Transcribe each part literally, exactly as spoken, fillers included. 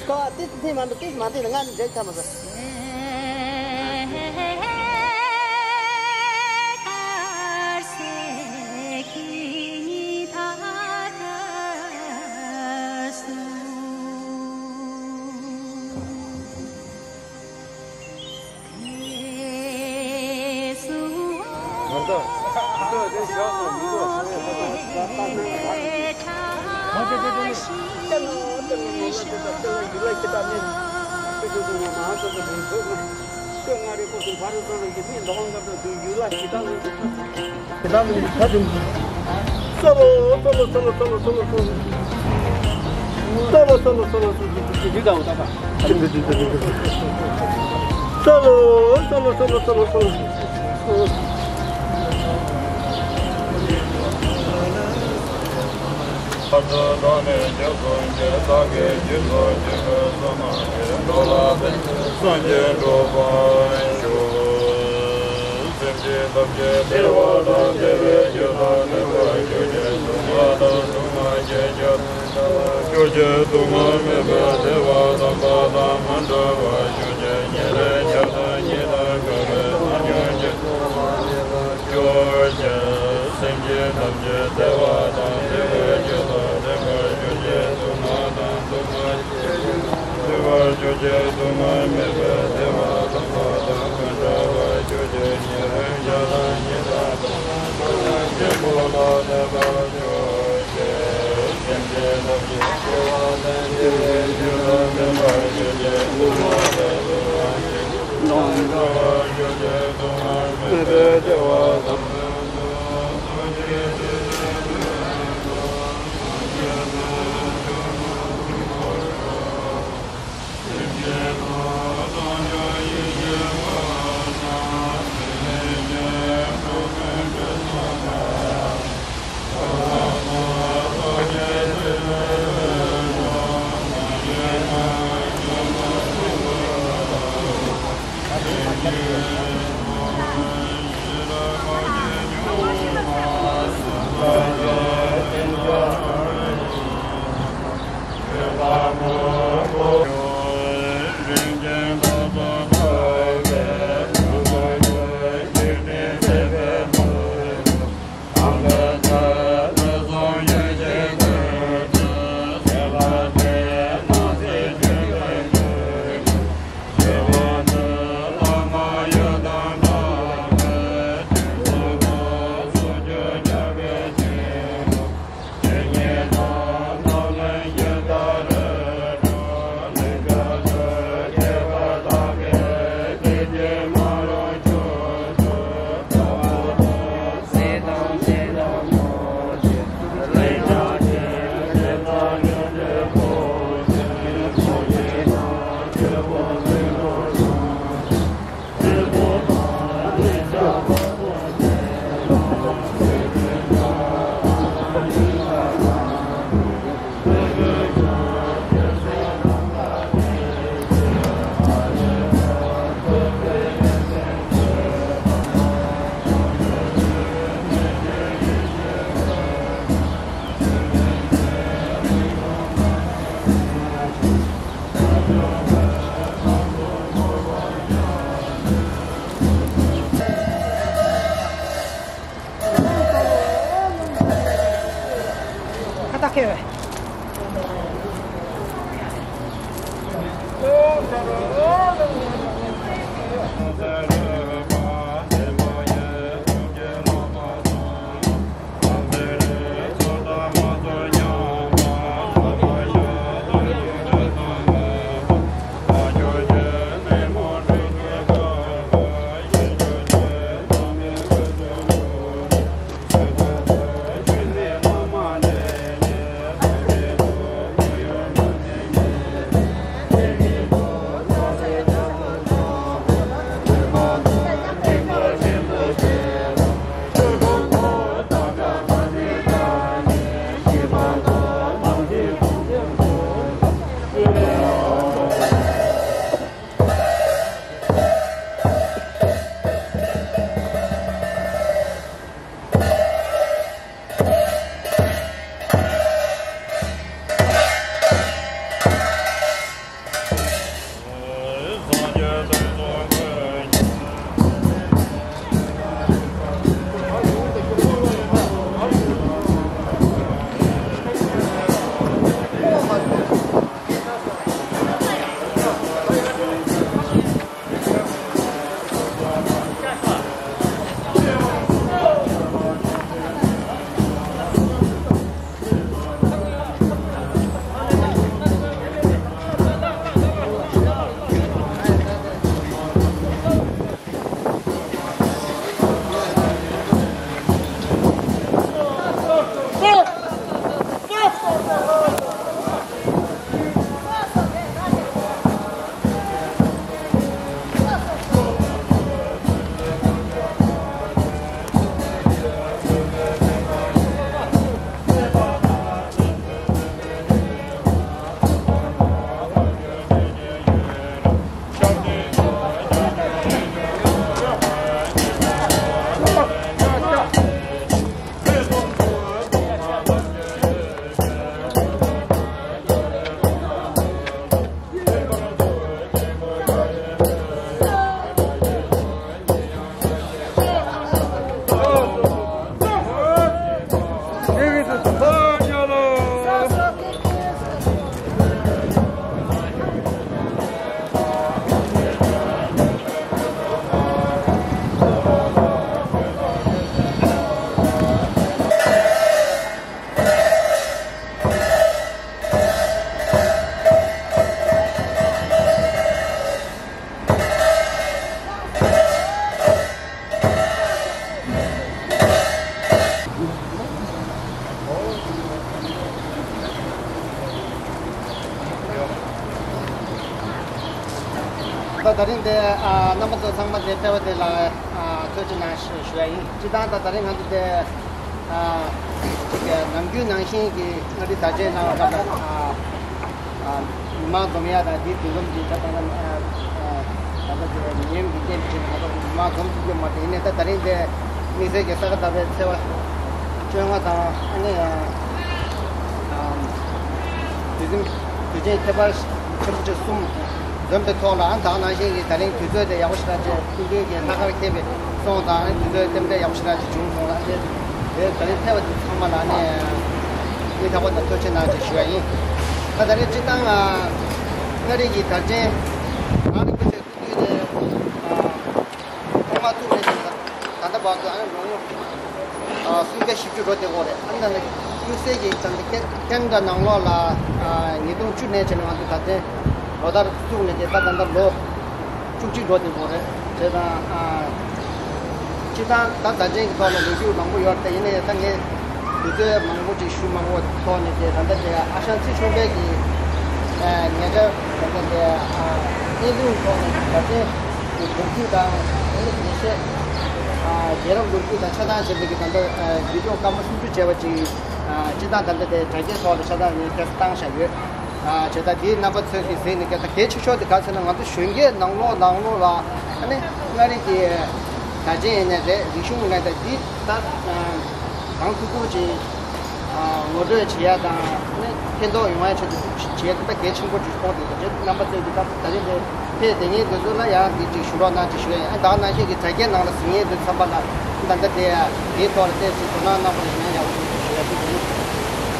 ཁ་བ་ཏིས་ཐིས་མ་འདུག་ཏིས་མ་ཏིས་ང་ནི་འདྲེ་ཁ་མ་ཟ། སེམས་ཅན་ཐམས་ཅད་བདེ་བ་དང་བདེ་བའི་རྒྱུ་དང་བདེ་བར་གྱུར་ཅིག་སྡུག་བསྔལ་དང་སྡུག་བསྔལ་གྱི་རྒྱུ་དང་བདེ་བར་གྱུར་ཅིག་སྡུག་བསྔལ་མེད་པའི་བདེ་བ་དམ་པ་དང་མི་འབྲལ་བར་གྱུར་ཅིག་ཉེ་རིང་ཆགས་སྡང་གཉིས་དང་བྲལ་བའི་ཐམས་ཅད་ཀྱི་གྱུར་ཅིག་སེམས་ཅན་ཐམས་ཅད་བདེ་བ་དང་བདེ་བའི་རྒྱུ་དང་བདེ་བར་གྱུར་ཅིག་སྡུག་བསྔལ་དང་སྡུག་བསྔལ་བདེ་བར་གྱུར་ཅིག་སྡུག་བསྔལ་མེད་པའི་བདེ་བ་དམ་པ་དང་མི་འབྲལ་བར་གྱུར་ཅིག་ཉེ་རིང་ཆགས་སྡང་གཉིས་དང་བྲལ་བའི་ཐམས་ཅད་ཀྱི་གྱུར་ཅིག་སེམས་ཅན་ཐམས་ཅད་བདེ་བ་དང་བདེ་བར་གྱུར་ཅིག་སྡུག་བསྔལ་དང་སྡུག་བསྔལ་གྱི་སྡུག་བསྔལ་དང་སྡུག་བསྔལ་མེད་པའི་བདེ་བ་དམ་པ། ཁ་བཏགས་ཁེལ་བས། ད་ད་རིང་དེ་ཨ་རྣམ་པ་ཚོ་ཚང་མ་དེ་ཕེབས་པ་དེ་ལ་ཨ་ཐུགས་རྗེ་གནང་ཞུ་ཞུ་ཡ་ཡིན། སྤྱིར་བཏང་ད་ད་རིང་ང་ཚོ་དེ་ཨ་ཅིག་ནམ་རྒྱུན་ནང་བཞིན་གྱི་མངའ་རིས་དར་ཆེན་གནང་བ་ལ་ཨ་ཨ་མི་མང་འཛོམས་ཡ་དང་དེའི་དུས་འཛོམས་ཀྱི་ད་ད་ད་ཨ་ད་ད་དེ་ཉེ་རིང་གི་རྟེན་གྱི་ཆེད་དུ་ང་ཚོ་མི་མང་འཛོམས་ཐུབ་ཀྱི་མ་རེད། ཡིན་ནའི་ད་ད་རིང་དེ་དམིགས་བསལ་གྱི་ས་ག་ཟླ་བའི་ཚེས་པ་བཅོ་ལྔ་དང་ཨ་ནི་ཨ་དུས་ཆེན་དུས་ཆེན་ཁྱད་པར་ཆེན་པོ་བཅུ་གསུམ་འཛོམས་པའི་ཐོག་ལ་ཨ་ད་ག་ནང་བཞིན་གྱི་ད་རིང་དུས་ཚོད་དེ་ཡག་པོ་ཞེ་དྲག་ཅིག་ཕུལ་རྒྱུ་གི་ལྷག་དཀར་འཁེལ་བའི་སོང་དང་ཨ་ནི་དུས་ཚོད་རྟེན་འབྲེལ་ཡག་པོ་ཞེ་དྲག་ཅིག་བྱུང་སོང་ལ། ཨ་ནི་དེ་ད་རིང་ཕེབས་པ་དེ་ཚང་མ་ལ་ཨ་ནི་སྙིང་ཐག་པ་ནས་ཐུགས་རྗེ་གནང་ཞེས་ཞུ་ཡ་ཡིན། ད་ད་རིང་སྤྱིར་བཏང་ཨ་མངའ་རིས་ཀྱི་དར་ཆེན་རང་རིན་པོ་ཆེ་སྐུ་དུས་དེ་ཨ་ཐོག་མ་བཙུགས་ནས་ད་ལྟ་བར་དུ་ཨ་ནི་ལོ་ངོ་ཨ་སུམ་བརྒྱ་བཞི་བཅུ་འགྲོ་བསྡད་ཀྱི་ཡོད་རེད། ཨ་ནི་ད་ནི་དམིགས་བསལ་གྱི་ད་ལྟ་ཁེ་ཁེ་ན་ཌ་ནང་ལོགས་ལ་ཨ་ཉིས་སྟོང་བཅུ་ནས་བྱས་ནས་ང་ཚོ་ད་ལྟའི་ལོ་ལྟར་བཙུགས་ནས་དེ་ད་ད་ལྟ་ལོ་བཅུ་གཅིག་འགྲོ་བསྡད་ཀྱི་ཡོད་རེད། བྱས་ཙང་ཨ་སྤྱིར་བཏང་ད་དར་ཆེན་གྱི་ཐོག་ལ་ལོ་རྒྱུས་མང་པོ་ཡོད་རེད། ཡིན་ནའི་ད་ངས་དུས་ཚོད་མང་པོ་ཅིག་ཞུ་མ་དགོས་ཐོག་ནས་དེ་ད་ལྟ་དེ་ཨ་ཞང་ཚེ་ཆུང་པའི་གི་ཨ་ཉེ་ཆར་ད་ལྟ་དེ་ཨ་བརྙན་ཐུང་ཐོག་ནས་དར་ཆེན་གྱི་ལོ་རྒྱུས་དང་ཨ་ནི་དགེ་བཤེས་ཨ་རྒྱལ་རབས་ལོ་རྒྱུས་དང་ཆ་ཚང་བྱས་པའི་གི་ད་ལྟ་ཨ་བི་ཌི་ཡོ་སྐར་མ་སུམ་ཅུ་བྱས་པ་ཅིག་ཨ་སྤྱིར་བཏང་ད་ལྟ་དེ་དྲ་རྒྱའི་ཐོག་ལ་ཆ་ཚང་ངས་ཁྱེར་བཏང་བཞག་ཡོད། ཨ་བྱས་ཙང་དེའི་རྣམ་པ་ཚོས་ཀྱིས་གཟིགས་ནས་ཀྱང་ད་གལ་ཆེ་ཤོས་དེ་ག་ཚོད་ན་ང་ཚོ་གཞོན་སྐྱེས་ནང་ལོགས་ནང་ལོགས་ལ་ཨ་ནི་མངའ་རིས་ཀྱི་དར་ཆེན་ཡིན་ནའི་རེད། རིག་གཞུང་ཡིན་ནའི་ད་འདི་ད་གང་ཐུབ་ཐུབ་ཅིག་ཨ་ངོ་སྤྲོད་བྱེད་ཡ་དང་ཨ་ནི་ཕན་ཐོགས་ཡོང་ཡ་ཆེད་དུ་བྱེད་ཡ་དེ་ད་གལ་ཆེན་པོ་ཅིག་མཐོང་དེ་ད་ཆེད་རྣམ་པ་ཚོས་ཀྱིས་ད་ད་རེས་དེ་ཕེབས་བསྡད་མཁན་དེ་ཚོ་ལ་ཡང་འདི་ཅིག་ཞུ་རོགས་གནང་ཅིག་ཞུ་ཡ་ཡིན། ཨ་ད་ག་ནང་བཞིན་གྱི་དྲ་རྒྱའི་ནང་ལ་གཟིགས་མཁན་དེ་ཚོ་ཚང་མ་ལ་ད་ལྟ་དེ་དེའི་ཐོག་ལ་བལྟས་ཚེ་དོ་སྣང་གནང་བ་ལ་ཡང་ཡག་པོ་ཞུ་ཞུ་ཡ་ཞུ་གི་ཡིན།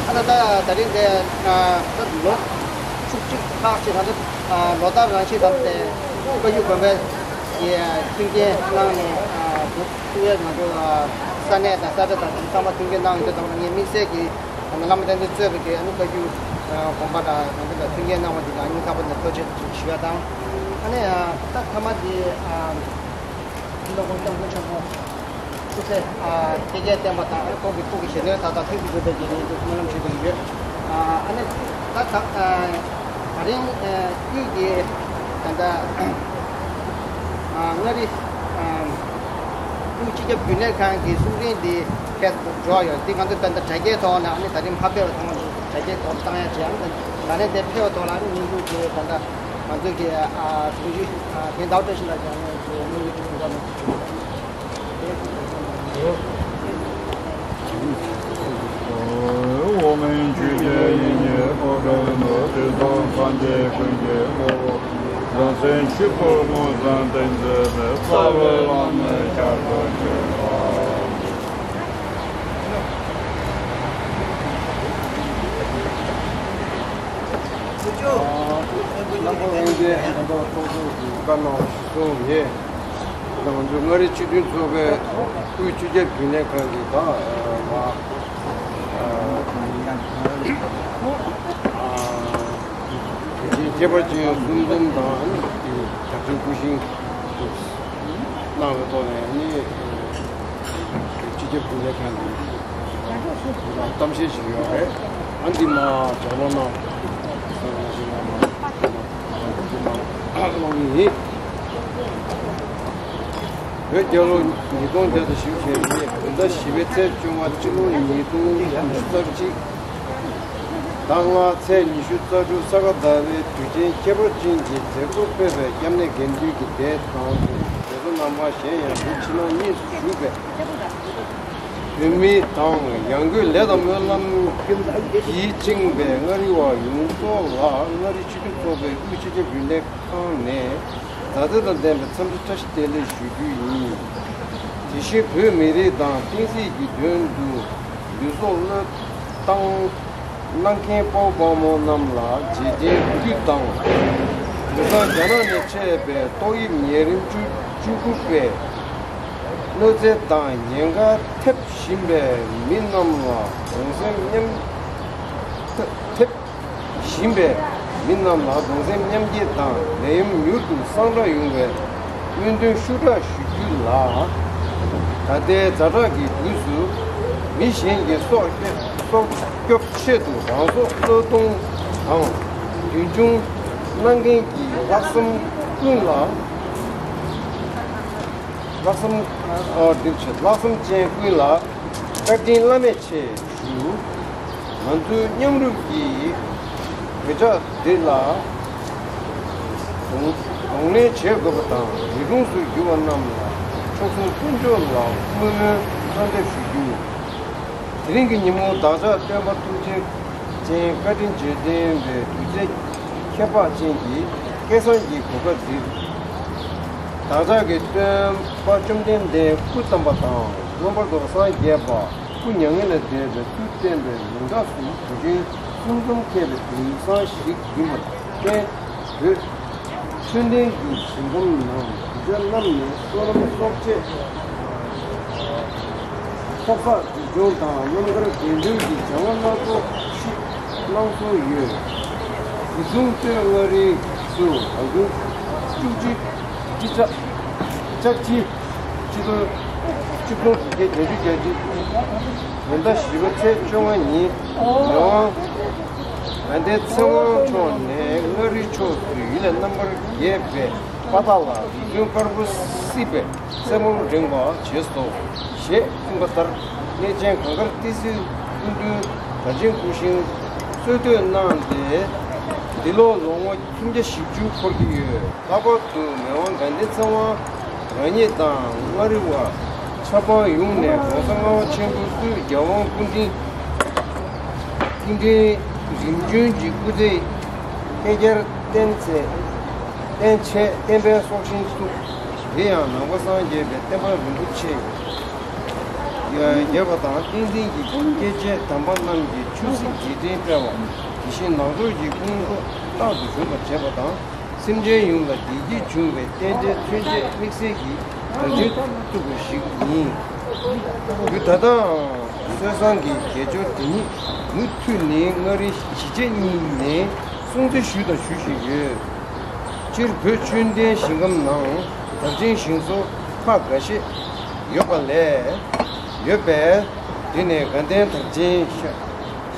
ཨ་ད་ད་ད་རིང་དེ་ཨ་ད་ལོ་བཅུ་གཅིག་ལྷག་ཅིག་ད་ལྟ་ཨ་ལོ་ལྟར་རང་བཞིན་ལྟར་དེ་བཀའ་བརྒྱུད་དགོན་པའི་གི་མཐུན་རྐྱེན་གནང་ནས་ཨ་དེ་ཐུགས་ཡས་ང་ཚོ་ཨ་ས་གནས་དང་ས་ཆ་དང་དེ་ཚང་མ་མཐུན་རྐྱེན་གནང་ཡོད་དུས་ཙམ་ལ་ངས་དམིགས་བསལ་གྱི་ཨ་ནི་བླ་མ་བསྟན་འཛིན་གཙོས་པའི་གི་ཨ་ནི་བཀའ་བརྒྱུད་ཨ་དགོན་པ་དང་ང་ཚོ་ལ་མཐུན་རྐྱེན་གནང་བ་འདི་ལ་སྙིང་ཐག་པ་ནས་ཐུགས་རྗེ་ཆེ་ཞུ་ཡ་དང་། ཨ་ནི་ཨ་ད་མཐའ་མ་དེ་ཨ་སྤྱི་ནོར་༸གོང་ས་༸སྐྱབས་མགོན་ཆེན་པོ་སྐུ་ཚེ་ཨ་འཕེལ་རྒྱས་བསྟན་པ་དང་ཁོང་གི་སྐུ་གི་ཞལ་ནས་ད་ལྟ་ཐུགས་ཀྱི་བཟོད་པའི་དགེ་བསྙེན་དུ་སྨོན་ལམ་ཞུ་དགོས་ཀྱི་ཡོད། ཨ་ནི་ད་ད་ཨ་ད་རིང་ཨ་དབུས་ཀྱི་ད་ལྟ་ཨ་མངའ་རིས་ཨ་དབུས་སྤྱི་ཁྱབ་རྒྱུན་ལས་ཁང་གི་གསུང་འཕྲིན་འདི་ཕེབས་འབྱོར་ཡོད། འདི་ང་ཚོ་ད་ལྟ་དྲ་རྒྱའི་ཐོག་ནས་ཨ་ནི་ད་རིང་མ་ཕེབས་པ་ཚང་མ་དྲ་རྒྱའི་ཐོག་བཏང་ཡ་བྱས། ཨ་ནི་ད་རིང་དེ་ཕེབས་པ་ཐོག་ལ་ཨ་ནི་སྙིང་ཐུགས་ཀྱི་ད་ལྟ་ང་ཚོ་གི་ཨ་དྲུང་ཆེ་ཨ་རྒན་ཟླ་བ་བཀྲ་ཤིས་ལགས་ཀྱིས་ཨ་ནི་དངོས་ཡོད་ཀྱི་ཐུགས་འགན་འོག་མིན་ཆོས་ཀྱི་དབྱིངས་ཉིད་ཨོ་རོད་ནོ། དེ་དག་སངས་རྒྱས་ཀུན་གྱི་ངོ་བོ། བྱང་སེམས་ཆོས་སྐུ་མངོན་བཟང་དེ་མཛད་པའི། རྩ་བའི་བླ་མའི་ཞབས་སུ་མཆིའོ། རྣམ་པ་དབང་ལྡན་རྣམ་པ་ཚོགས་གཙོ་གིས་བཀའ་གནང་བ་གཞིར་བཟུང་ངས་ང་ཚོ་མངའ་རིས་སྤྱི་མཐུན་ཚོགས་པའི་དབུས་སྤྱི་ཁྱབ་རྒྱུན་ལས་ཁང་གི་ད་ང་དུས་ཆེན་ཁྱད་པར་ཅན་གསུམ་འཛོམས་དང་དེ་དག་ཆེན་སྐུ་བཞེངས་གནང་བའི་ཐོག་ནས་ནི། སྤྱི་ཁྱབ་རྒྱུན་ལས་ཁང་གི་གཏམ་བཤད་ཞིག་ཡོད་རེད། ཨ་འདི་མ་རྒྱག་ལོ་ན་ས་ག་ཞིག་ལ་མ་འདི་མ་ཀློག་གི་ཡིན། བོད་རྒྱལ་ལོ་ཉིས་སྟོང་བརྒྱ་དང་བཞི་བཅུ་ཞེ་གཉིས་བོད་ཟླ་བཞི་པའི་ཚེས་བཅོ་ལྔ་སྤྱི་ལོ་ཉིས་སྟོང་ཉི་ཤུ་རྩ་གཅིག་ཟླ་ལྔ་ཚེས་ཉི་ཤུ་རྩ་དྲུག་ས་ག་ཟླ་བའི་དུས་ཆེན་ཁྱད་པར་ཅན་གྱི་མཛད་སྒོར་ཕེབས་པའི་སྐྱབས་གནས་དགེ་འདུན་གྱི་སྡེ་དང་དེ་ཚོ་རྣམ་པ་གཞན་ཡང་བོད་ཕྱི་ནང་གཉིས་སུ་བཞུགས་པའི་བོད་མི་དང་ཡང་སྒོས་ལས་དང་སྨོན་ལམ་གྱིས་བཅིངས་པའི་མངའ་རིས་པ་ཡོངས་རྫོགས་ལ་མངའ་རིས་སྤྱི་མཐུན་ཚོགས་པའི་དབུས་སྤྱི་ཁྱབ་རྒྱུན་ལས་ཁང་ནས་མཛའ་བརྩེ་དང་ལྡན་པའི་འཚམས་འདྲི་བཀྲ་ཤིས་བདེ་ལེགས་ཞུ་རྒྱུ་ཡིན། དེ་བཞིན་བོད་མི་རིགས་དང་བསྟན་སྲིད་ཀྱི་དོན་དུ་ལུས་སྲོག་བློས་བཏང་གནང་མཁན་དཔའ་བོ་དཔའ་མོ་རྣམས་ལ་རྗེས་དྲན་གུས་དང་། དེང་སང་རྒྱ་ནག་ནས་མཆེད་པའི་ཏོག་དབྱིབས་ནད་རིམས་བཅུ་དགུ་པའི་གནོད་འཚེ་དང་ཉེན་ཁ་ཐེབས་བཞིན་པའི་མི་རྣམས་ལ་གདུང་སེམས་མཉམ་ཐེབས་བཞིན་པའི་མི་རྣམས་ལ་གདུང་སེམས་མཉམ་སྐྱེད་དང་ནད་ཡམས་མྱུར་དུ་སངས་དྲག་ཡོང་བའི་སྨོན་འདུན་ཤུགས་དྲག་ཞུ་རྒྱུ་ལ། ད་ལྟའི་ཛ་དྲག་གི་དུས་སུ་མི་གཞན་གྱི་སྲོག་སྐྱོབ་སྲོག་སྐྱོབ་ཆེད་དུ་རང་སྲོག་བློས་གཏོང་དང་རྒྱུན་འཁྱོངས་གནང་མཁན་གྱི་ལྷག་བསམ་ ཀུན་ལ། ལྷག་བསམ། ཨ། འདིར་ཆེ། ལྷག་བསམ་ཅན་ཀུན་ལ་བཀའ་དྲིན་བླ་མེད་ཆེ་ཞུ། ང་ཚོའི་མཉམ་རུབ་ཀྱིས་བོད་ལྗགས་འདི་ལ་གདོང་གདོང་ལེན་བྱེད་དགོས་པ་དང་། རིགས་རུས་སུ་གྱུར་པ་རྣམས་ལ་མཆོག་གསུམ་དཀོན་མཆོག་ལ་བསྔོ་སྨོན་གསོལ་འདེབས་ཞུ་རྒྱུ། དེ་རིང་གི་ཉིན་མོ་བདག་ཅག་སྟོན་པ་ཐུགས་རྗེ་ཅན་བཀའ་དྲིན་རྗེས་དྲན་པའི་དུས་ཚེས་ཁྱད་འཕགས་ཅན་གྱི་སྐལ་བཟང་གི་གོ་སྐབས་འདིར། བདག་ཅག་གི་སྟོན་པ་བཅོམ་ལྡན་འདས་སྐུ་བལྟམས་པ་དང་། མངོན་པར་རྫོགས་པ་སངས་རྒྱས་པ་སྐུ་མྱ་ངན་ལས་འདས་པའི་དུས་བསྟན་པའི་ལུང་དྲངས་སུ་གྲུབ་ཆེན་གསུམ་འཛོམས་མཁས་པའི་དུས་བཟང་ཞིག་ཡིན་པར་བརྟེན། བོད་ཆོས་ལྡན་གྱི་ཞིང་ཁམས་ནང་གདུལ་བྱ་རྣམས་ནས་བསོད་ནམས་གསོག་བྱེད། ཚོགས་བསགས་སྒྲིབ་སྦྱོང་དང་རྣམ་དཀར་དགེ་འདུན་གྱི་བྱ་བ་སྣ་ཚོགས་ཤིག་གནང་སྲོལ་ཡོད། དེ་མཚུངས་སྟོད་མངའ་རིས་སུ་ལོ་རྒྱུན་བཅུ་གཅིག་གཅིག་ལྕགས་བཅུ་གཅིག་ལོ་གཅིག་སྟོང་དགུ་བརྒྱ་བརྒྱད་ཅུ་གྱ་གཅིག་བོད་ཟླ་བཞི་པའི་ཚེས་བཅོ་ལྔ་ཉིན་མི་དབང་དགའ་ལྡན་ཚེ་དབང་མཆོག་ནས་མངའ་རིས་ཕྱོགས་སུ་ཡུལ་ལས་རྣམ་པར་རྒྱལ་བའི་དཔའ་རྟགས་ལ་རིགས་མཐུན་དཀར་པོ་སྲིད་པའི་སྲས་མོར་འགྲེང་བ་བྱས་སོ། ཞེས་གསུངས་པ་ལྟར། གནས་ཆེན་གངས་དཀར་ཏི་སེའི་སྐུ་མདུན་དར་ཆེན་སྐུ་ཤིང་གསོལ་སྟོད་གནང་སྟེ། འདི་ལོ་ལོ་ངོ་ཁྱིམ་བརྒྱ་བཞི་བཅུ་འཁོར་གྱི་ཡོད། ལྷག་པར་དུ་མི་དབང་དགའ་ལྡན་ཚེ་དབང་རང་ཉིད་དང་མངའ་རིས་པ་ཆབ་འབངས་ཡོངས་ནས་༸གོང་ས་ལྔ་པ་ཆེན་པོ་སྐུའི་རྒྱལ་དབང་སྐུ་ཕྲེང་ཐེངས་འདིའི་རིམ་བྱོན་གྱི་སྐུ་ཚེ་བསྐལ་བརྒྱར་བརྟན་ཚེ། བརྟན་ཆེད་བསྟན་པའི་སྲོག་ཤིང་བཙུགས། དེ་ཡང་ནང་པ་སངས་རྒྱས་པའི་བསྟན་པ་རིན་པོ་ཆེ་རྒྱས་པ་དང་། བསྟན་འཛིན་གྱི་སྐྱེས་ཆེན་དམ་པ་རྣམས་ཀྱི་ཆོས་སྲིད་རྗེས་དྲན་སྤེལ་བ། དེ་བཞིན་ནང་ཆོས་ཀྱི་ཁོངས་སུ་རྟག་ཏུ་བྱོན་པར་བྱེད་པ་དང་། སེམས་ཅན་ཡོངས་ལ་བདེ་སྐྱིད་འབྱུང་བའི་རྟེན་འབྲེལ་མཚོན་བྱེད་དམིགས་བསལ་གྱི་དོན་ཆེན་བཙུགས་པ་ཞིག་ཡིན། དུས་ད་ལྟའང་སྲོལ་བཟང་གི་དགེ་སྦྱོར་དེ་ཉིད་མུ་མཐུད་ནས་མངའ་རིས་གཞིས་བྱེས་གཉིས་ནས་སྲུང་བརྩི་ཞུས་དང་ཞུ་བཞིན་ཡོད། སྤྱིར་བོད་ཆོས་ལྡན་ཞིང་ཁམས་ནང་དར་ཆེན་ཞིང་སོགས་ཁག་འགའ་ཤས་ཡོད་པ་ལས། ཡོད་པས། དེ་ནས་དགའ་ལྡན་དར་ཆེན།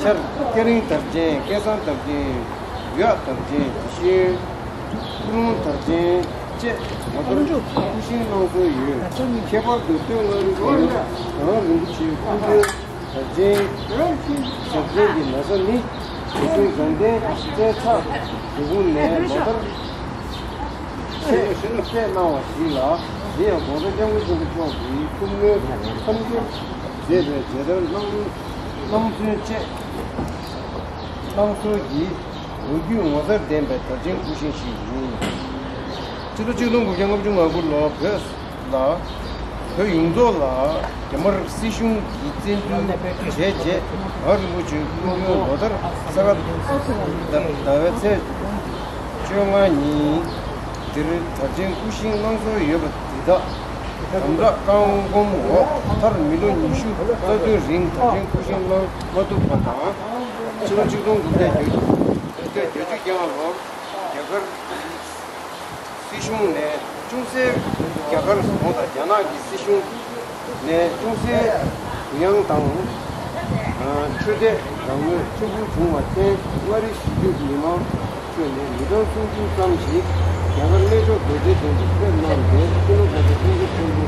ཤར་སྐྱ་རེངས་དར་ཆེན། སྐལ་བཟང་དར་ཆེན། གཡག་དར་ཆེན། དེ་བཞིན་ཕུ་ལུང་དར་ཆེན་བཅས་ངོ་མཚར་སྐུ་ཞིང་གནང་སྲོལ་ཡོད། ཁྱད་པར་དུ་སྟོད་མངའ་རིས་ཁུལ་གངས་རིན་པོ་ཆེའི་སྐུ་མདུན་དར་ཆེན་ཞབས་བརྟན་གྱི་ན་བཟའ་ནི། དེ་བཞིན་དགའ་ལྡན་རྩེ་ཚ་སྒེའུ་ཁུང་ནས་ལོ་ལྟར་ཆེད་བསྐྱེད་གནང་བ་ཞིག་ལ། དེ་ཡང་༸གོང་ས་༸སྐྱབས་མགོན་ཆེན་པོ་མཆོག་གིས་ཐུགས་སྨོན་མཚམས་སྦྱོར་མཛད་པའི་མཇལ་དར་གནང་། གནང་ཚུལ་བཅས་གནང་སྲོལ་གྱི་ལོ་རྒྱུས་ངོ་མཚར་ལྡན་པའི་དར་ཆེན་སྐུ་ཞིང་ཞིག་ཡིན། སྤྱི་ལོ་ཆིག་སྟོང་དགུ་བརྒྱ་ལྔ་བཅུ་ང་དགུ་ལོར་བོད་ལ། བོད་ཡོངས་རྫོགས་ལ་རྒྱ་དམར་སྲིད་གཞུང་གིས་བཙན་འཛུལ་བྱས་རྗེས། གངས་རིན་པོ་ཆེའི་སྐུ་མདུན་ལོ་ལྟར་ས་ག་ཟླ་བའི་ཚེས་བཅོ་ལྔ་ཉིན་འདིར་དར་ཆེན་སྐུ་ཞིང་གནང་སྲོལ་ཡོད་པ་འདི་དག་དམ་དྲག་བཀའ་དགོངས་འོག་མཐར་མི་ལོ་ཉི་ཤུ་རྩ་བདུན་རིང་དར་ཆེན་སྐུ་ཞིང་གནང་མ་ཐུབ་པ་དང་། ཕྱི་ལོ་ཆིག་སྟོང་དགུ་བརྒྱ་བརྒྱད་ཅུ་གྱ་ལྔ་ལོར་རྒྱ་གར་སྲིད་གཞུང་ནས་ཅུང་ཟད། རྒྱ་གར་གཞུང་དང་རྒྱ་ནག་གི་སྲིད་གཞུང་ནས་ཅུང་ཟད་གུ་ཡངས་དང་། ཆོས་དད་རང་མོས་ཆེན་པོ་བྱུང་བར་བརྟེན། མངའ་རིས་གཞིས་བྱེས་མི་མང་ཁྲོད་ནས་མི་གྲངས་སུམ་ཅུ་ཙམ་ཞིག་རྒྱ་གར་གནས་མཆོག་རྡོ་རྗེ་གདན་དུ་ཕེབས་གནང་སྟེ། སྤྱི་ནོར་༸གོང་ས་༸སྐྱབས་མགོན་ཆེན་པོ་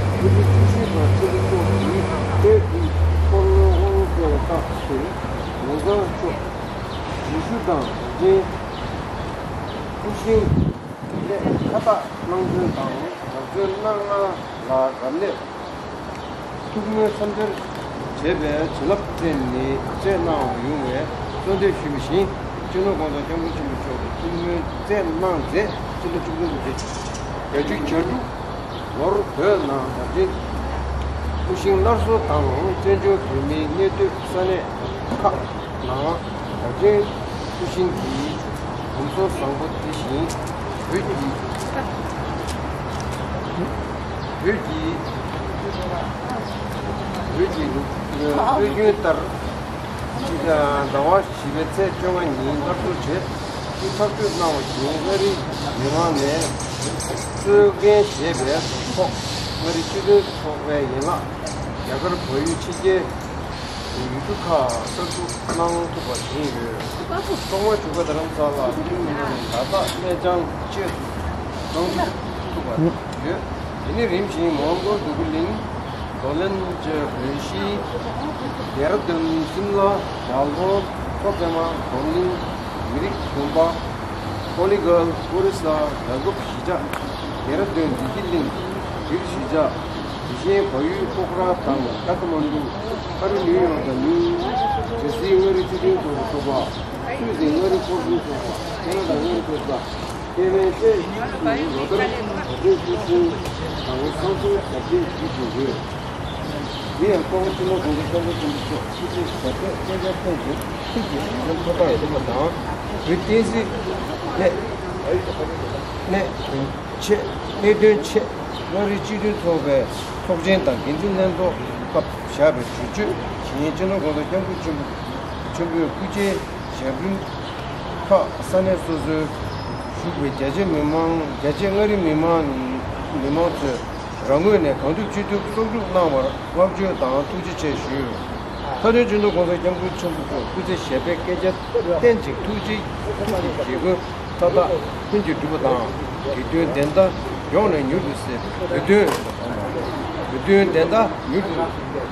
སྐུ་ཕྲེང་བཅུ་བཞི་པ་ཆེན་པོ་མཆོག་གིས་བོད་ཀྱི་འཁོར་ལོའི་དབང་བསྐུར་བ་སྐབས་སུ་ལམ་སང་མཆོག་རྗེས་ཤུལ་དང་དེ་བཞིན་སྐུ་བཞེངས་ལས་ཁ་བཏགས་གནང་ཚུལ་དང་། ལག་འཛོལ་གནང་སྔ་ལ་རབ་གནས་ཐུགས་སྨོན་མཚམས་སྦྱོར་བྱས་པའི་བྱིན་རླབས་བརྟེན་ནས་བཅས་གནང་བ་ཡོང་བས་གསོལ་འདེབས་ཞུས་པ་བཞིན། སྤྱི་ནོར་༸གོང་ས་༸སྐྱབས་མགོན་ཆེན་པོ་མཆོག་གིས་ཐུགས་སྨོན་བསྩལ་གནང་མཛད། སྤྱི་ལོ་ཆིག་སྟོང་དགུ་བརྒྱ་བརྒྱད་ཅུ་གྱ་དྲུག་ལོར་བོད་ནང་དར་ཆེན་སྐུ་ཞིང་སླར་གསོ་དང་། བཙན་བྱོལ་བོད་མིའི་གནས་སྡོད་ས་གནས་ཁག་ནང་དར་ཆེན་སྐུ་ཞིང་གི་གོམས་སྲོལ་བཟང་པོ་དེ་བཞིན་བོད་ཀྱི་བོད་ཀྱི་བོད་ཀྱི་སྲོལ་རྒྱུན་ལྟར། ཟླ་བ་བཞི་པའི་ཚེས་བཅོ་ལྔ་ཉིན་སླར་གསོ་བྱས། ཐག་གཅོད་གནང་བ་བཞིན་མངའ་རིས་མི་མང་ནས་གཙོས་འགན་བཞེས་པའི་ཐོག་མངའ་རིས་སྤྱི་མཐུན་ཚོགས་པའི་ཡན་ལག་རྒྱ་གར་བལ་ཡུལ་ཕྱི་རྒྱལ་ཡུལ་གྲུ་ཁག་གསར་འཛུགས་གནང་ཐུབ་པ་བྱུང་ཡོད། ཐོག་མར་བཞུགས་སྒར་རྡ་རམ་ས་ལ་ཐུན་མོང་མ་དངུལ་ལག་རྟགས་གནས་སྦྱང་བཅས་སུ་ ཐུབ་པ་ཡོད། དེ་ནས་རིམ་བཞིན་མོན་གྷོ། འདོད་རྒུ་གླིང་། ལོ་ལན་ཅི། རེ་ཤི། ལྡེ་ར་ལྡུན། སིམ་ལ། ཇལ་ཧོར། མཚོ་པདྨ། རྡོར་གླིང་། མི་རིགས་བདེན་པ། ཀོ་ལི་གྷལ། ཨོ་རི་ས། རྒྱལ་ཁབ་གཞིས་ཆགས། ལྡེ་ར་ལྡུན། བདེ་སྐྱིད་གླིང་། བིར་གཞིས་ཆགས། དེ་བཞིན་བལ་ཡུལ་པོ་ཁ་ར་དང་ཀ་ཐ་མན་ཌུ། ཨ་རི་ནིའུ་ཡོག་དང་ནིའུ་ཇར་སི། མངའ་རིས་སྤྱི་མཐུན་ཚོགས་པའི་ཚོགས་པ། སུད་སི་མངའ་རིས་སྐོར་སྲུང་ཚོགས་པ། ཁེ་ན་ཌ་མངའ་རིས་སྐོར་ས། ཁེ་ཝན་བཅས་ལོ་ལྟར་གོ་སྟོན་སྐུ་ཚེའི་དང་བོ་སང་སོང་ཞབས་བརྟན་ཞུས་བཞིན་ཡོད། དེ་ཡང་ལྟོ་གོ་སྤྱི་ནོར་གོང་ས་སྐྱབས་མགོན་ཆེན་པོ་མཆོག་སྐུ་ཚེ་ཞབས་པད་བརྟན་པའི་རྟེན་གྱི་ཐུགས་ཀྱི་དྲིན་ལན་ཕུར་བཏགས་ཡོད་པ་དང་། བོད་བསྟན་སྲིད་གནད་གནད་དོན་ཆེད། གནད་དོན་ཆེད། མངའ་རིས་སྤྱི་མཐུན་ཚོགས་པའི་ཚོགས་ཆེན་དང་འགན་འཛིན་ལྷན་ཚོགས་སྐབས་བཞག་པའི་གྲོས་ཆོད་བཞིན། སྤྱི་ནོར་གོང་ས་སྐྱབས་མགོན་ཆེན་པོ་ཆེན་པོའི་སྐུ་ཕྱྭའི་ཞབས་རིམ་ཁག་ས་གནས་སོ་སོའི་བཞུགས་པའི་རྒྱ་ཆེ་མི་མང་། རྒྱ་ཆེ་མངའ་རིས་མི་མང་མི་མང་ཚོས་རང་ངོས་ནས་གང་ཐུབ་ཅི་ཐུབ་སྲུང་སྐྱོབ་གནང་བར་བསྔགས་བརྗོད་དང་ཐུགས་རྗེ་ཆེ་ཞུ། མཐའ་དོན། སྤྱི་ནོར་གོང་ས་སྐྱབས་མགོན་ཆེན་པོ་མཆོག་སྐུ་ཚེ་ཞབས་པད་བསྐལ་བརྒྱར་བརྟན་ཅིང་། ཐུགས་རྗེ་ཐུགས་ཀྱི་དགེ་མགོན་མཐའ་དག་ལྷུན་གྱིས་གྲུབ་པ་དང་། བོད་དོན་བདེན་མཐའ་ཡོངས་ནས་མྱུར་དུ་གསལ། བོད་དོན་བོད་དོན་བདེན་མཐའ་མྱུར་དུ་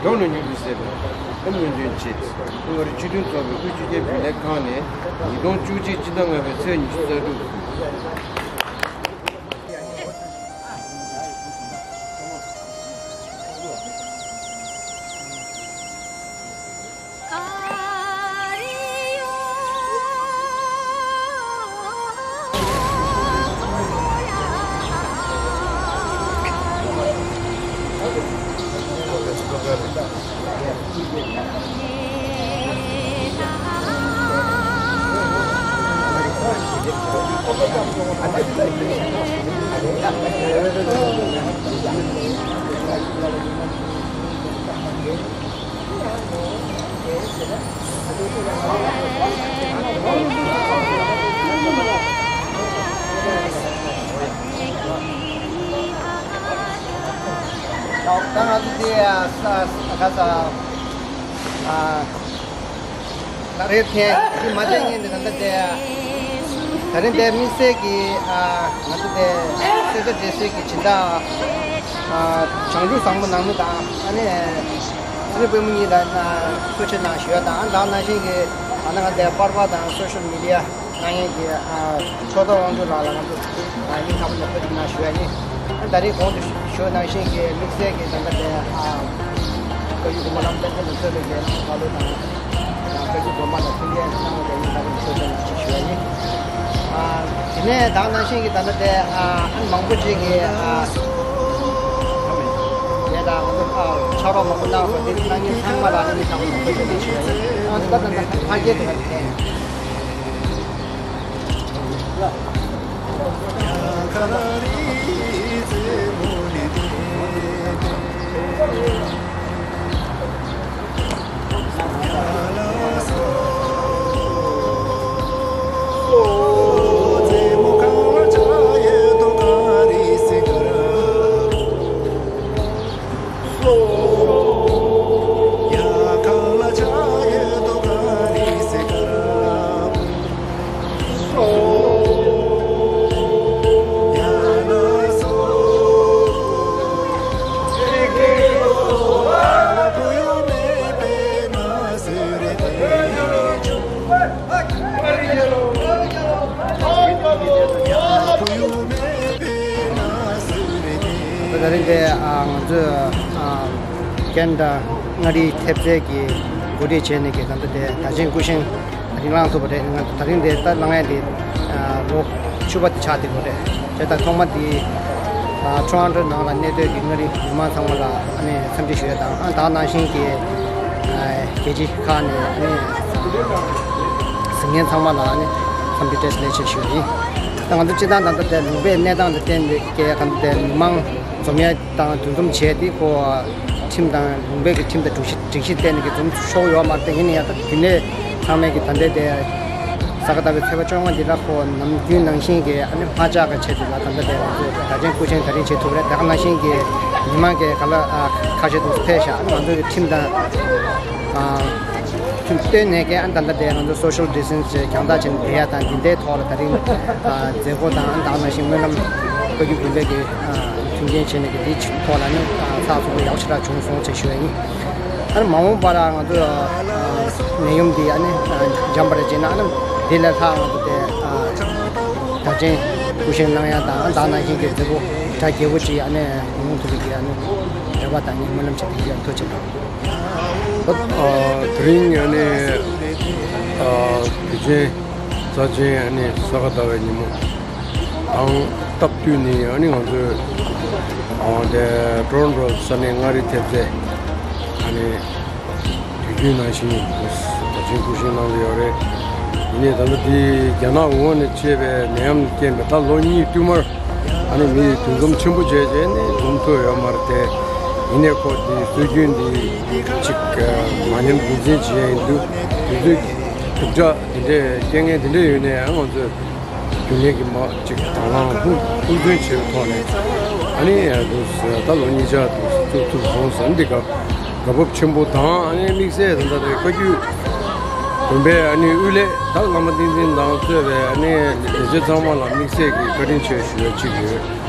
ཡོངས་ནས་མྱུར་དུ་གསལ་བའི་སྨོན་འདུན་བྱེད། མངའ་རིས་སྤྱི་མཐུན་ཚོགས་པའི་དབུས་སྤྱི་ཁྱབ་རྒྱུན་ལས་ཁང་ནས་ཉིས་སྟོང་བཅུ་གཅིག་སྤྱི་ཟླ་ལྔ་པའི་ཚེས་ཉི་ཤུ་རྩ་དྲུག་ད་ང་ཚོ་དེ་ས་ས་ག་ས་ཨ་ད་རེས་ཐེངས་འདི་མ་བྱས་ངས་འདི་ད་ལྟ་དེ་ད་རིང་དེ་དམིགས་བསལ་གྱི་ཨ་ང་ཚོ་དེ་སེ་ས་འདྲེ་སྲིད་ཀྱི་སྦྱིན་བདག་ཨ་བྱང་ཆུབ་བཟང་པོ་ནང་མི་དང་ཨ་ནི་ཚེ་རིང་པད་མ་གཉིས་ལ་ཐུགས་རྗེ་གནང་ཞུ་ཡ་དང་། ཨ་ད་ནང་བཞིན་གྱི་ད་ནང་ང་ཚོ་པར་པ་དང་སོ་ཤལ་མི་ཌི་ཡ་གནང་མཁན་གྱི་ཨ་ཕྱོགས་གཏོགས་དབང་ཕྱུག་ལགས་ལ་ང་ཚོ་ཨ་སྙིང་ཐག་པ་ནས་ཐུགས་རྗེ་གནང་ཞུ་ཡ་ཡིན། ཨ་ད་རེས་གོང་དུ་ཞུ་ནང་བཞིན་གྱི་དམིགས་བསལ་གྱི་ད་ལྟ་དེ་ཨ་བཀའ་བརྒྱུད་གོང་མ་བླ་མ་བསྟན་འཛིན་ལ་གཙོས་པའི་རྒྱལ་ཡོངས་བཀའ་སློབ་དང་། བཀའ་བརྒྱུད་སྒོ་མ་ལ་ཕུལ་རྒྱས་གནང་བ་དེ་ཡིན་པ་ཞུ་ཆེད་ཞུ་བ་ཡིན། ཨ་དེ་ནས་ད་ནང་བཞིན་གྱི་ད་ལྟ་དེ་ཨ་ཨ་མང་པོ་ཅིག་གིས་ཨ་དེ་དང་ཨ་ཕྱག་རོགས་མང་པོ་གནང་སོང་། དེ་གནང་མཁན་ཚང་མ་ལ་ཨ་ནི་ཚང་མ་ལ་ཐུགས་རྗེ་ཆེ་ཞུ་བ་ཡིན། ཨ་ད་ད་ད་ཕ་རྒྱལ་དེ་ག་དེ། ད་རིང་དེ་ཨ་ང་ཚོས་ཨ་ཀན་ཌ་མངའ་རིས་ཐེབས་རྩའི་གི་གོ་སྒྲིག་བྱས་ནས་གི་ད་ལྟ་དེ་དར་ཆེན་སྐུ་བཞེངས་ད་རིང་བླངས་ཐུབ་པ་རེད། ང་ད་རིང་དེ་ད་བླངས་ཡ་དེ་ཨ་ལོ་བཅུ་པ་དེ་ཆགས་བསྡད་ཡོད་རེད། བྱས་ཙང་ཐོག་མ་དེ་ཨ་ཊོ་རོན་ཊོ་ནང་ལ་གནས་སྡོད་ཀྱི་མངའ་རིས་མི་མང་ཚང་མ་ལ་ཨ་ནི་འཚམས་འདྲི་ཞུ་ཡ་དང་། ཨ་ད་ག་ནང་བཞིན་གྱི་ཨ་རྒྱལ་སྤྱི་ཁག་ནས་ཨ་ནི་གཟིགས་མཁན་ཚང་མ་ལ་ཨ་ནི་འཚམས་འདྲི་བཀྲ་ཤིས་བདེ་ལེགས་ཞུ་ཡ་ཡིན། ད་ང་ཚོ་སྤྱིར་བཏང་ད་ལྟ་དེ་ལུང་པའི་གནས་སྟངས་ལ་བརྟེན་ནས་ཀྱི་ད་ལྟ་དེ་མི་མང་འཛོམས་ཡ་དང་འདུ་འཛོམས་བྱས་ཏེ་ཁོ་ཁྲིམས་དང་ལུང་པའི་གི་ཁྲིམས་དང་སྒྲིག་གཞི་སྒྲིག་གཞི་བརྟེན་ནས་ཀྱི་འཛོམས་ཆོག་ཡོད་མ་རེད། ཡིན་ན་ཡང་ད་རྒྱུན་ལས་ཚང་མས་ཀྱི་ད་ལྟའི་དེ་ས་ག་ཟླ་བའི་ཚེས་པ་བཅོ་ལྔ་འདི་ལ་ཁོ་ནམ་རྒྱུན་ནང་བཞིན་གྱི་ཨ་ནི་མ་བཅག་གི་ཆེད་དུ་ལ་ད་ལྟ་དེ་ང་ཚོས་དར་ཆེན་སྐུ་བཞེངས་ད་རིང་བྱེད་ཐུབ་རེད། དེ་ག་ནང་བཞིན་གྱི་མི་མང་གི་ག་ལ་ཨ་ཁ་ཤས་དུ་ཕེབས་ཤག་ཨ་ནི་ང་ཚོ་གི་ཁྲིམས་དང་ཨ། ཁྲིམས་བཏོན་ནས་ཀྱི་ཨ་ནི་ད་ལྟ་དེ་ང་ཚོ་སོ་ཤལ་ཌི་སི་ཊེན་སི་རྒྱང་ཐག་བྱས་ནས་བསྡད་ཡ་དང་འདི་འདྲའི་ཐོག་ལ་ད་རིང་ཨ་མཛད་སྒོ་དང་ཨ་ནི་ད་ག་ནང་བཞིན་སྨོན་ལམ་ བཀའ་བརྒྱུད་དགོན་པའི་གི་ཨ་མཐུན་རྐྱེན་བྱས་ནས་གི་དེའི་ཐོག་ལ་ནི་ཨ་ཚགས་ཚུད་པོ་ཡག་ཞེ་དྲག་བྱུང་སོང་ཅེས་ཞུ་ཡ་ཡིན། ཨ་ནི་མ་འོངས་པ་ལ་ང་ཚོ་ཨ་ནད་ཡམས་འདི་ཨ་ནི་ཨ་འཇམ་པར་བྱས་ན་ཨ་ནི་དེ་ལས་ལྷག་ང་ཚོ་དེ་ཨ་དར་ཆེན་སྐུ་བཞེངས་གནང་ཡ་དང་ཨ་ད་ནང་བཞིན་གི་མཛད་སྒོ་གྲ་རྒྱས་པོ་ཅིག་ཨ་ནི་ཡོང་ཐུབ་པའི་གི་ཨ་ནི་རེ་བ་དང་ནི་སྨོན་ལམ་བྱེད་ཀྱི་ཡོད། ཐུགས་རྗེ་གནང་། ཨ་དེ་རིང་ཨ་ནི་ཨ་དུས་ཆེན་རྩ་ཆེན་ཨ་ནི་ས་ག་ཟླ་བའི་ཉིན་མོ་དང་སྟབས་བསྟུན་ནས་ཨ་ནི་ང་ཚོས་ཨ་དེ་ཀྲོ་རོན་ཀྲོ་ས་གནས་མངའ་རིས་ཐེབས་རྩ་ཨ་ནི་དུས་རྒྱུན་ནང་བཞིན་དར་ཆེན་སྐུ་བཞེངས་གནང་གི་ཡོད་རེད། ཡིན་ནའི་ད་ལྟ་འདི་རྒྱ་ནག་ཝུ་ཧན་ནས་མཆེད་པའི་ནད་ཡམས་རྐྱེན་པས་ད་ལོ་གཉིས་བསྟུད་མར་ཨ་ནི་མི་ཡི་འདུ་འཛོམས་ཆེན་པོ་བྱས་རྗེས་ནས་འཛོམས་ཐུབ་ཡོད་མ་རེད་དེ། ཡིན་ནའི་ཁོ་འདི་སྲོལ་རྒྱུན་འདི་ཅིག་མ་ཉམས་རྒྱུན་འཛིན་བྱེད་ཡ་ཡིན་དུས་དུས་ཚོད་སྡུག་ཅག་འདི་འདྲའི་རྐྱེན་ངན་འདི་འདྲ་ཡོད་ནའི་ང་ཚོས་རྒྱུན་ལས་ཀྱི་མ་ཅིག་དང་བླངས་ཧུར་ཧུར་བརྩོན་བྱས་པའི་ཐོག་ནས་ཨ་ནི་འདུག་ད་ལོ་གཉིས་ཆ་འདུག་བཙུགས་ཐུབ་སོང་ཟེར་འདི་ག་དགའ་སྤོབས་ཆེན་པོ་དང་ཨ་ནི་དམིགས་བསལ་ད་ལྟ་དེ་བཀའ་བརྒྱུད་དགོན་པའི་ཨ་ནི་དབུ་ལས་ད་བླ་མ་བསྟན་འཛིན་དང་གཙོས་པའི་ཨ་ནི་ལས་བྱེད་ཚང་མ་ལ་དམིགས་བསལ་གྱི་བཀའ་དྲིན་ཆེ་ཞུ་ཡ་གཅིག་ཡོད།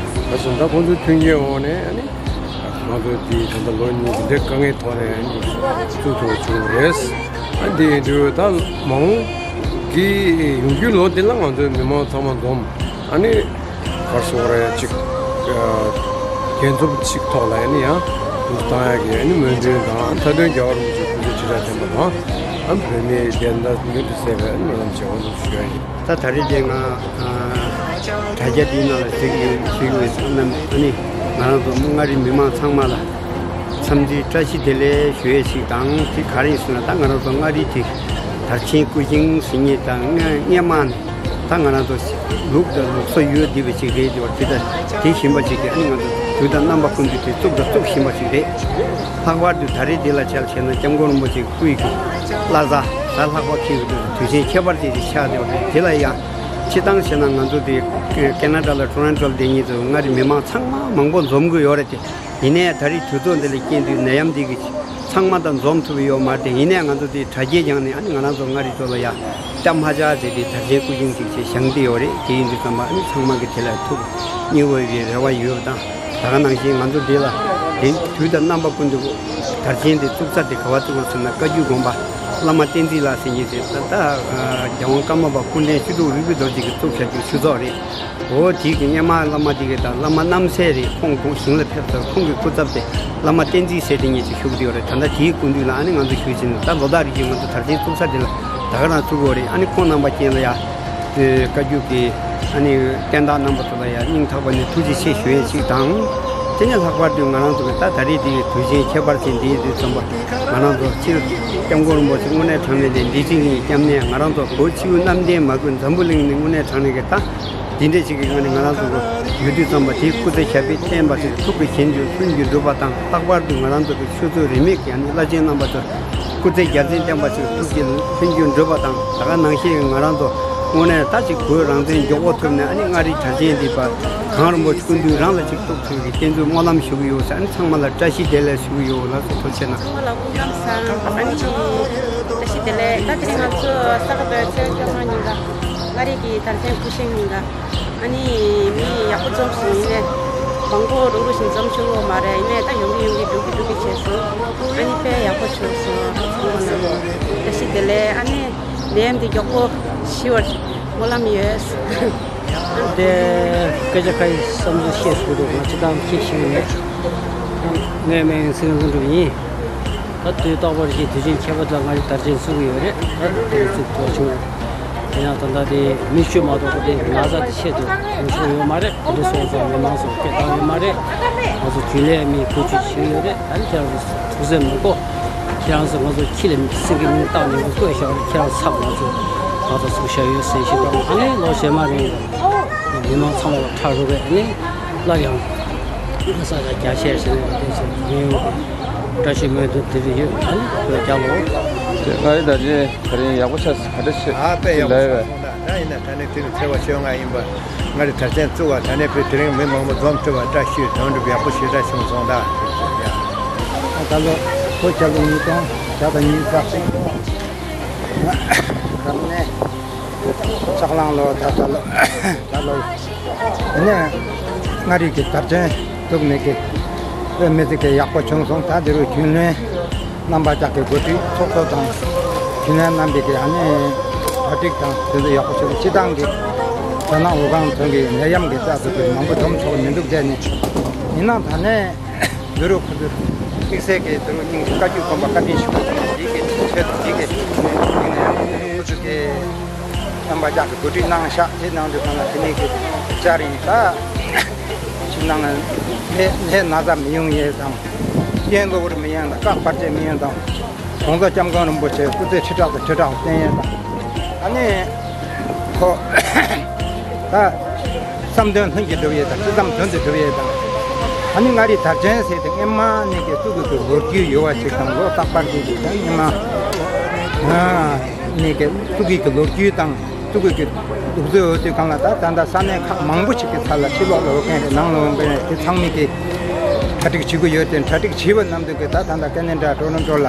ད་གསུམ་ད་ཁོང་ཚོའི་མཐུན་རྐྱེན་འོག་ནས་ཨ་ནི་ང་ཚོ་འདི་ད་ལྟ་ལོ་གཉིས་འདི་འདྲའི་དཀའ་ངལ་ཐོག་ནས་ཨ་ནི་བཙུགས་ཐུབ་པ་བྱུང་བ་རེད། ཨ་འདི་ཡིན་དུས་ད་མ་འོངས་ཀྱི་ཡོང་རྒྱུའི་ལོ་འདི་ལ་ང་ཚོའི་མི་མང་ཚང་མ་འཛོམས་ཨ་ནི་གར་སོང་རེ་ཅིག་རྒྱལ་འཛོམས་ཅིག་ཐོག་ལ་ཨ་ནི་ཡང་འདུག་བཏང་ཡག་གི་ཨ་ནི་སྨོན་འདུན་དང་མཐའ་དོན་རྒྱལ་བ་རིན་པོ་ཆེའི་སྐུ་ཚེ་ཞབས་པད་བརྟན་པ་དང་ཨ་བོད་མིའི་བདེན་མཐའ་མྱུར་དུ་གསལ་བའི་ཨ་ནི་སྨོན་ལམ་བྱེད་དགོས་འདུག་ཞུ་ཡ་ཡིན། ད་ད་རེས་དེ་ང་དྲ་རྒྱ་འདིའི་ནང་ལ་གཟིགས་ཡོད་གཟིགས་ཡོད་རྣམས་ཨ་ནི་ང་རང་ཚོ་མངའ་རིས་མི་མང་ཚང་མ་ལ་འཚམས་འདྲི་བཀྲ་ཤིས་བདེ་ལེགས་ཞུ་ཡས་ཤིག་དང་དེ་ག་རེ་ཡིན་ཟེར་ན་ད་ང་རང་ཚོ་མངའ་རིས་དེ་དར་ཆེན་སྐུ་བཞེངས་ཟེར་མཁན་དང་སྔ་སྔན་མ་ནས་ད་ང་རང་ཚོ་ལུགས་དང་ལུགས་སྲོལ་ཡོད་བསྡད་པ་ཅིག་རེད། དེ་བར་དེ་ད་དེ་བཞིན་པ་ཅིག་གིས་ཨ་ནི་ང་ཚོ་དུས་དང་རྣམ་པ་ཀུན་ཏུ་དེ་བཙུགས་དང་བཙུགས་བཞིན་པ་ཅིག་རེད། ལྷག་པར་དུ་ད་རེས་འདི་ལ་ཆ་བཞག་ན་སྐྱབས་མགོན་རིན་པོ་ཆེ་སྐུའི་གི་བླ་གཟའ་གཟའ་ལྷག་པ་འཁེལ་བའི་དུས་ཆེན་ཁྱད་པར་ཅན་ཞིག་ཆགས་བསྡད་པ་རེད། དེ་ལ་ཡང་སྤྱིར་བཏང་བྱས་ན་ང་ཚོ་དེ་ཀེ་ན་ཌ་ལ་ཊོ་རོན་ཊོ་ལ་བསྡད་མཁན་ཚོ་མངའ་རིས་མི་མང་ཚང་མ་མང་པོ་འཛོམས་ཀྱི་ཡོད་རེད་དེ། ཡིན་ནའི་ད་རེས་དུས་ཚོད་འདི་ལ་རྐྱེན་དུས་ནད་ཡམས་འདི་གི་ཚང་མ་དང་འཛོམས་ཐུབ་ཡོད་མ་རེད་དེ། ཡིན་ནའི་ང་ཚོ་དེ་དྲ་རྒྱའི་སྒང་ནས་ཨ་ནི་ང་རང་ཚོ་མངའ་རིས་ཚོ་ལ་ཡ་སྐྱབས་མ་ཆག་ཟེར་དེ་དར་ཆེན་སྐུ་བཞེངས་ཅིག་བྱས་བཞེངས་བསྡད་ཡོད་རེད། དེ་ཡིན་དུས་ཙམ་པ་ཨ་ནི་ཚང་མ་གི་དེ་ལ་ཐུགས་མཉེས་འོས་པའི་རེ་བ་ཡོད་པ་དང་། ད་ག་ནང་བཞིན་ང་ཚོ་འདི་ལ་དེ་དུས་དང་རྣམ་པ་ཀུན་ཏུ་དར་ཆེན་དེ་བཙུགས་ས་དེ་ག་བ་བཙུགས་པ་ཟེར་ན་བཀའ་བརྒྱུད་དགོན་པ་བླ་མ་བསྟན་འཛིན་ལགས་ཟེར་མཁན་དེ་ད་ལྟ་རྒྱལ་དབང་ཀརྨ་པ་སྐུ་ཕྲེང་བཅུ་དྲུག་རིག་པའི་རྡོ་རྗེ་གིས་བཙུགས་བཞག་རྒྱུ་ཆོས་ཚོགས་རེད། འོ་དེའི་གི་སྔོན་མ་བླ་མ་དེ་གི་དང་བླ་མ་རྣམ་སྲས་རེད། ཁོང་དགོངས་ཞིང་ལ་ཕེབས་ཚར། ཁོང་གི་སྐུ་ཚབ་དེ་བླ་མ་བསྟན་འཛིན་ཟེར་དེ་ཉིད་ཅིག་བཞུགས་བསྡད་ཡོད་རེད། ད་ལྟ་དེའི་སྐུ་མདུན་ལ་ཨ་ནི་ང་ཚོ་བཞུགས་ཕྱིན་ད་ལོ་ཟླ་རེ་བཞིན་ང་ཚོ་དར་ཆེན་བཙུགས་ས་དེ་ལ་ད་ག་རང་བཙུགས་ཡོད་རེད། ཨ་ནི་ཁོང་རྣམ་པ་ཀུན་ལ་ཡ་བཀའ་བརྒྱུད་ཀྱི་ཨ་ནི་བསྟན་བདག་རྣམ་པ་ཚོ་ལ་ཡ་སྙིང་ཐག་པ་ནས་ཐུགས་རྗེ་ཆེ་ཞུ་ཡས་ཅིག་དང་། དེ་ནས་ལྷག་པར་དུ་ང་རང་ཚོ་གི་ད་ད་རེས་དེ་དུས་ཆེན་ཁྱད་པར་ཅན་འདིའི་དུས་ཙམ་པ་ང་རང་ཚོ་སྤྱིར་སྐྱབས་མགོན་རིན་པོ་ཆེ་དངོས་གནས་དྲང་གནས་དེ་འདི་ཅིག་ཡིན། སྐྱབས་གནས་ང་རང་ཚོ་བོད་སྤྱི་བོ་གནམ་བསྟན་མ་བསྐྱོད་འཛམ་བུ་གླིང་ནས་དངོས་གནས་དྲང་གནས་ཀྱི་ད་འདི་འདྲས་ཅིག་གི་ངང་ནས་ང་རང་ཚོ་གི་ཡོད་དུས་ཙམ་པ་དེའི་སྐུ་ཚེ་ཞབས་པད་བརྟན་པ་ཅིག་ཐུགས་ཀྱི་བཞེད་འདོད་ལྷུན་གྱིས་འགྲུབ་པ་དང་། ལྷག་པར་དུ་ང་རང་ཚོ་གི་ཆོས་ཚོགས་རིས་མེད་ཀྱི་ཨ་ནི་བླ་ཆེན་རྣམ་པ་ཚོ་སྐུ་ཚེ་རྒྱལ་མཚན་བརྟན་པ་ཅིག་ཐུགས་ཀྱི་ལྷུན་གྱིས་འགྲུབ་པ་དང་། ད་ག་ནང་བཞིན་ང་རང་ཚོ་དངོས་གནས་ད་ཅིག་བོད་རང་བཙན་མགྱོགས་པོ་ཐོབ་ནས་ཨ་ནི་མངའ་རིས་གྲགས་ཅན་འདི་པ་གངས་རིན་པོ་ཆེ་སྐུ་མདུན་རང་ལ་ཅིག་གཏུགས་ཐུབ་ཀྱི་བསྟན་འཛིན་སྨོན་ལམ་ཞུ་གི་ཡོད་ཟེར། ཨ་ནི་ཚང་མ་ལ་བཀྲ་ཤིས་བདེ་ལེགས་ཞུ་གི་ཡོད་ལགས་སོ། ཐུགས་རྗེ་གནང་། ཚང་མ་ལ་སྐུ་ཁམས་བཟང་། ཨ་ནི་བཀྲ་ཤིས་བདེ་ལེགས། ད་དེ་རིང་ང་ཚོ་ས་ག་ཟླ་བའི་ཚེས་བཅོ་ལྔ་ཉིན་ཀ་མངའ་རིས་ཀྱི་དར་ཆེན་སྐུ་བཞེངས་ཉིན་ཀ་ཨ་ནི་མི་ཡག་པོ་འཛོམས་སོང་། ཡིན་ནའི་མང་པོ་རུག་རུག་བཞིན་འཛོམས་ཆོག་གི་ཡོད་མ་རེད། ཡིན་ནའི་ད་ཡོང་གི་ཡོང་གི་འགྲོ་གི་འགྲོ་གི་བྱས་སོང་། ཨ་ནི་དཔེ་ཡག་པོ་བྱུང་སོང་། ཚང་མ་ལ་བཀྲ་ཤིས་བདེ་ལེགས། ཨ་ནི་ནད་ཡམས་འདི་མགྱོགས་པོ་ཞི་བར་སྨོན་ལམ་ཡོད། དེ་སྐད་ཆ་ཁ་ཡི་བསམ་ཚུལ་བཤད་ཟེར་གི་འདུག་ང་ཅི་ལྟར་བཤད་ཤེས་ཀྱི་མེད། ངས་སྨན་ཡོན་ཚེ་རིང་ལྷུན་གྲུབ་ཡིན། ད་དུས་རྟག་པར་གྱི་དུས་ཆེན་ཁྱད་པར་དུ་ང་ཚོ་དར་ཆེན་བཙུགས་ཀྱི་ཡོད་རེད། ད་དུས་བཙུགས་ཐོག་བྱུང་རེད། དེ་ཡང་ད་ལྟ་དེ་མི་བཅུ་མ་གཏོགས་པ་དེ་ན་ཚ་དེ་ཆེད་དུ་ཡོང་ཆོག་ཡོད་མ་རེད། གོ་སྒྲིག་སོང་ཙང་མི་མང་ཚོ་སྐད་བཏང་ཡོད་མ་རེད། ང་ཚོ་རྒྱུན་ལས་མི་བཀོལ་སྤྱོད་བྱེད་ཀྱི་ཡོད་རེད། ད་ནི་ཁྱེད་རང་ཚོ་ཐུགས་སེམས་མི་དགོས། ཁྱེད་རང་ཚོ་ང་ཚོ་ཁྱི་ལ་སེང་གེ་མིག་བཏགས་ནས་བཀོད་བཞག་རེད། ཁྱེད་རང་ཚབ་ང་ཚོ་ང་ཚོ་ཚུགས་བཞག་ཡོད་ཟེར་ཞིག་དང་། ཨ་ནི་ལོ་རྗེས་མ་རིང་མི་མང་ཚང་མ་ལ་ཁྲ་རུ་བས་ཨ་ནི་སླར་ཡང་ས་ཆ་རྒྱ་ཆེར་ཟེར་ནས་བསྟན་ཚེ་ཉེ་ཡོང་གི་བཀྲ་ཤིས་སྨོན་འདུན་འདི་རེ་ཡོད། ཨ་ནི་བོད་རྒྱལ་ལོ། ང་ཡི་ད་རྗེས་ད་རིང་ཡག་པོ་ཆགས་ག་འདྲ་བྱེད་ཨ་དཔེ་ཡག་པོ་ལབ་ཆགས་པས། སོང་ད། ད་ཡིན་ན་ད་ནི་དེ་ནི་ཚེས་པ་བཅོ་ལྔ་ཡིན་པ། ང་རི་དར་ཆེན་བཙུགས་པ་ད་ནི་བོད་དེ་རིང་མི་མང་པོ་འཛོམས་ཐུབ་པ་བཀྲ་ཤིས་དོན་འགྲུབ་ཡག་པོ་ཞེ་དྲག་བྱུང་སོང་ད། ད་ལོ་བོད་རྒྱལ་ལོ་ཉིས་སྟོང་བརྒྱ་དང་ཉི་ཤུ་རྩ་གཅིག་ད་ནི་ཕྱག་ལང་ལོ་ད་ད་ལོ་ད་ལོ་ནས། མངའ་རིས་ཀྱི་དར་ཆེན་བཙུགས་ནས་ཀྱི་དཔེ་མི་སྲིད་ཀྱི་ཡག་པོ་བྱུང་སོང་། ད་འདི་རུ་རྒྱུན་ལས་རྣམ་པ་ཅག་གི་འགོ་ཁྲིད་ཚོགས་གཙོ་དང་རྒྱུན་ལས་རྣམ་པས་ཀྱི་ཨ་ནི་གྲ་སྒྲིག་དང་དེ་ཚོ་ཡག་པོ་བྱུང་། སྤྱི་བཏང་གི་དོ་སྣང་འུ་གང་ཐོན་གྱི་ནད་ཡམས་ཀྱི་རྩ་ཚུགས་ཀྱི་མང་པོ་འཛོམས་ཆོག་མི་འདུག་དེ་ནི་ཡིན་ན་ད་ནས། འདི་རུ་ཁོ་ཚོས་དམིགས་བསལ་གྱི་དུ་སྙིང་བཀའ་བརྒྱུད་དགོན་པ་བཀའ་དྲིན་ཞུ་བ་དང་འདི་གི་ཆེད་དུ་འདི་གི་ཁོ་ཚོ་གི་རྣམ་པ་ཅག་གི་གོ་སྒྲིག་གནང་ཤག་དེ་གནང་དུས་གང་ལ་དེ་ནས་གི་བཅར་ཡིན། ད་ཕྱི་ནང་ལས་ལས་ན་ཚ་མི་ཡོང་ཡས་དང་། རྐྱེན་གློ་བུར་མི་ཡོང་དང་། བཀག་བར་ཆད་མི་ཡོང་དང་། གོང་ས་སྐྱབས་མགོན་རིན་པོ་ཆེ་སྐུ་ཚེ་ཁྲི་ཕྲག་དང་ཁྲི་ཕྲག་བརྟན་ཡས་དང་། ཨ་ནི་ཁོ་ད་བསམ་དོན་ལྷུན་གྱིས་འགྲུབ་ཡས་དང་། ཅི་བསམ་དོན་དུ་འགྲུབ་ཡས་དང་། ཨ་ནི་མངའ་རིས་དར་ཆེན་ཟེར་ཏེ་སྔོན་མ་ནས་ཀྱི་བཙུགས་དགོས་ཀྱི་ལོ་རྒྱུས་ཡོད་པ་ཅིག་དང་། ལོ་རྟག་པར་གྱི་ཅིག་དང་། སྔོན་མ་ནས་ཀྱི་བཙུགས་ཀྱི་ལོ་རྒྱུས་དང་བཙུགས་ཀྱི་ལུགས་སྲོལ་ཡོད་དུས་གང་ལ། ད་ད་ལྟ་ས་གནས་ཁག་མང་པོ་ཞིག་གི་ས་ལ་ཕྱི་ལོགས་ལ་འོ་མཁན་རེད། ནང་ལ་འོ་མཁན་རེད། དེ་ཚང་མས་ཀྱི་གྲ་སྒྲིག་བྱེད་ཀྱི་ཡོད་དེ། གྲ་སྒྲིག་བྱས་པ་རྣམས་དུ་གི་ད་ད་ལྟ་ཀེ་ན་ཌ་ཊོ་རོན་ཊོ་ལ་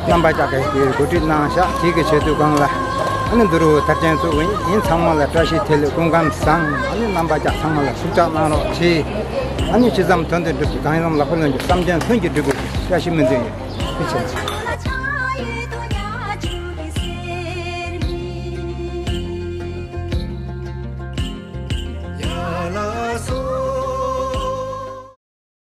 རྣམ་པ་ཅག་གིས་གོ་སྒྲིག་གནང་ཤག་དེ་གི་ཆེད་དུ་སྒང་ལ་ཨ་ནི་འདི་རུ་དར་ཆེན་བཙུགས་ཡིན། ཚང་མ་ལ་བཀྲ་ཤིས་བདེ་ལེགས་སྐུ་ཁམས་བཟང་། ཨ་ནི་རྣམ་པ་ཅག་ཚང་མ་ལ་ཐུགས་ཅག་གནང་རོགས་གྱིས། ཨ་ནི་ཅི་བསམ་དོན་དུ་འགྲུབ་ཀྱི། གང་བསམ་ལག་པ་ལོན་གྱི། བསམ་དོན་ལྷུན་གྱིས་འགྲུབ་པའི་བཀྲ་ཤིས་སྨོན་འདུན་ཡོད། ཐུགས་རྗེ་ཆེ།